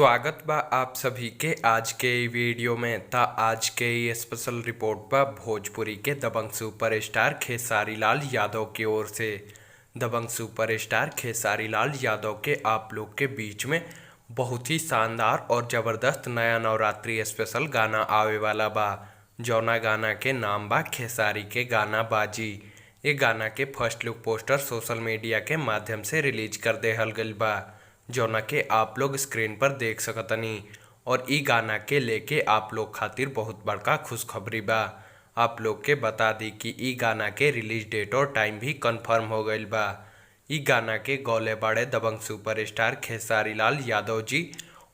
स्वागत बा आप सभी के आज के इ वीडियो में। ता आज के इ स्पेशल रिपोर्ट बा भोजपुरी के दबंग सुपरस्टार खेसारी लाल यादव की ओर से। दबंग सुपरस्टार खेसारी लाल यादव के आप लोग के बीच में बहुत ही शानदार और ज़बरदस्त नया नवरात्रि स्पेशल गाना आवे वाला बा, जौना गाना के नाम बा खेसारी के गाना बाजी। ये गाना के first look poster social media के माध्यम से रिलीज कर देहल गइल बा, जौना के आप लोग स्क्रीन पर देख सकतनी। और इ गाना के लेके आप लोग खातिर बहुत बड़का खुशखबरी बा। आप लोग के बता दी कि इ गाना के रिलीज डेट और टाइम भी कंफर्म हो गइल बा। इ गाना के गौले बाड़े दबंग सुपरस्टार खेसारी लाल यादव जी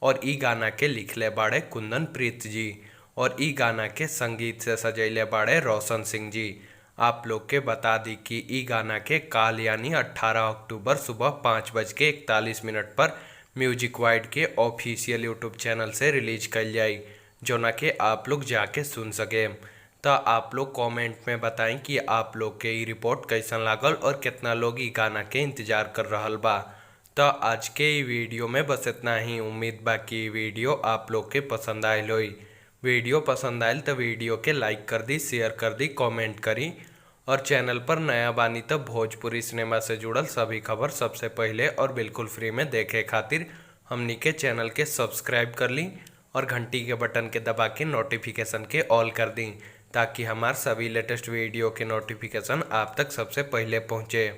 और इ गाना के लिखले बाड़े कुंदन प्रीत जी और इ गाना के संगीत से सजैले बाड़े रोशन सिंह जी। आप लोग के बता दी कि इ गाना के काल यानी 18 अक्टूबर सुबह 5:41 पर म्यूजिक वाइड के ऑफिशियल यूट्यूब चैनल से रिलीज कइल जाई, जौना के आप लोग जाके सुन सके। तो आप लोग कमेंट में बताएं कि आप लोग के इ रिपोर्ट कैसन लागल और कितना लोग इ गाना के इंतजार कर रहल बा। तो आज के इ वीडियो में बस इतना ही। उम्मीद बा कि इ वीडियो आप लोग के पसंद आयल होई। वीडियो पसंद आयल तो वीडियो के लाइक कर दी, शेयर कर दी, कमेंट करी और चैनल पर नया बानी तो भोजपुरी सिनेमा से जुड़ल सभी खबर सबसे पहले और बिल्कुल फ्री में देखे खातिर हमनी के चैनल के सब्सक्राइब कर ली और घंटी के बटन के दबा के नोटिफिकेशन के ऑल कर दी, ताकि हमार सभी लेटेस्ट वीडियो के नोटिफिकेशन आप तक सबसे पहले पहुँचे।